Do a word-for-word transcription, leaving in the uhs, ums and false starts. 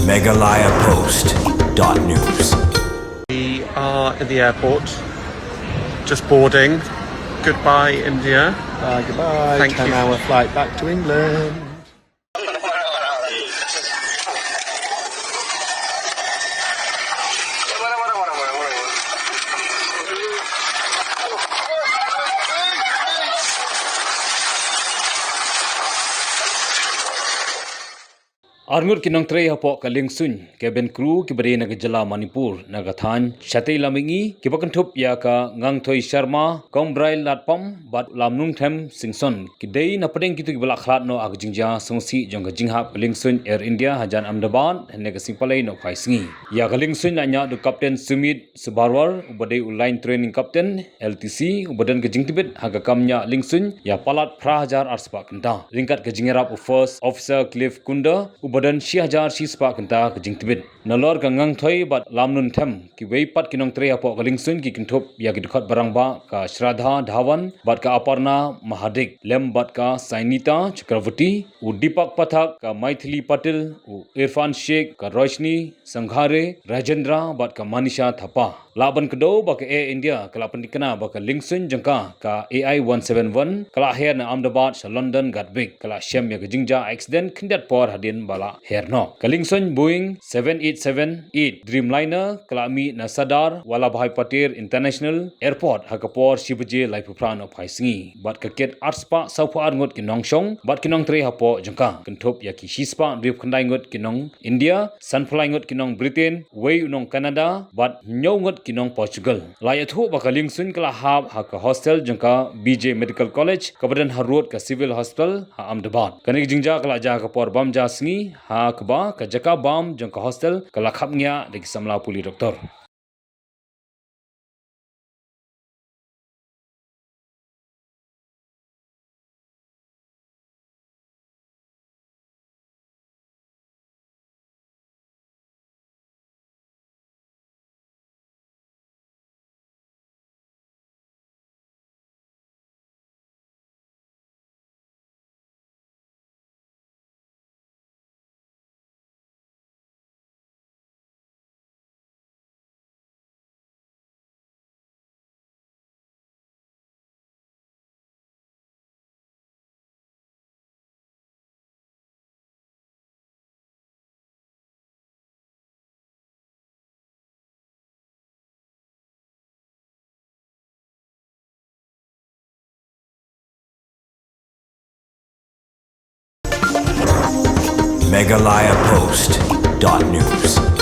Meghalaya Post dot news. We are in the airport, just boarding. Goodbye, India. Uh, goodbye. Thank Ten you. hour flight back to England. Arngut ki nongtrei hapoh ka liengsuiñ, cabin crew, kiba dei na ka jylla Manipur, na ka thaiñ Shatei Lammingi, kiba kynthup ïa ka Ngangthoi Sharma, Kong Brai Latpam bad Lamnunthem Singson, ki dei na pdeng kito kiba la khlad noh ha ka jingjia sngewsih jong ka jinghap ka liengsuiñ Air India hajan Ahmedabad hynne ka sngi Palei nohphai sngi. Ïa ka liengsuiñ la ñiah da u Captain Sumit Subbarwar, uba dei u Line Training Captain, L T C, uba don ka jingtbit ha ka kam ñiah liengsuiñ ïa palat phra hajar ar spah kynta. Ryngkat ka jingïarap u First Officer Cliff Kunder, uba don shi hajar shi spah kynta ka jingtbit. Nalor ka Ngangthoi bad Lamnunthem, kiwei pat ki nongtrei hapoh ka liengsuiñ ki kynthup ïa ki dkhot barangbah ka Shraddha Dhawan bad ka Aparna Mahadik, lem bad ka Sainita Chakravorty, u Deepak Pathak, ka Maithili Patil, u Irfan Sheikh, ka Roshni Sanghare, Rajendra bad ka Manisha Thapa. Lah ban kdew ba ka Air India ka la pyntikna ba ka liengsuiñ jong ka, ka A I one seven one, ka la her na Ahmedabad sha London Gatwick, ka la shem ïa ka jingjia accident khyndiat por hadien ba la her noh. Ka liengsuiñ Boeing seven eight seven eight Dreamliner ka la mih na Sardar Vallabhbhai Patel International Airport ha ka por shi baje laiphew phra nohphai sngi, bad ka kit ar spah sawphew ar ngut ki nongshong bad ki nongtrei hapoh jong ka, kynthup ïa ki shi spah hynriewphew khyndai ngut ki nong India, sanphew lai ngut ki nong Britain, wei u nong Canada bad hynñiew ngut ki nong Portugal. La ïathuh ba ka liengsuiñ ka la hap ha ka hostel jong ka B J Medical College, kaba don harud ka Civil Hospital ha Ahmedabad. Kane ka jingjia ka la jia ha ka por bam ja sngi, ha kaba ka jaka bam jong ka hostel ka la khapngiah da ki samla pule doktor. Meghalaya Post dot news.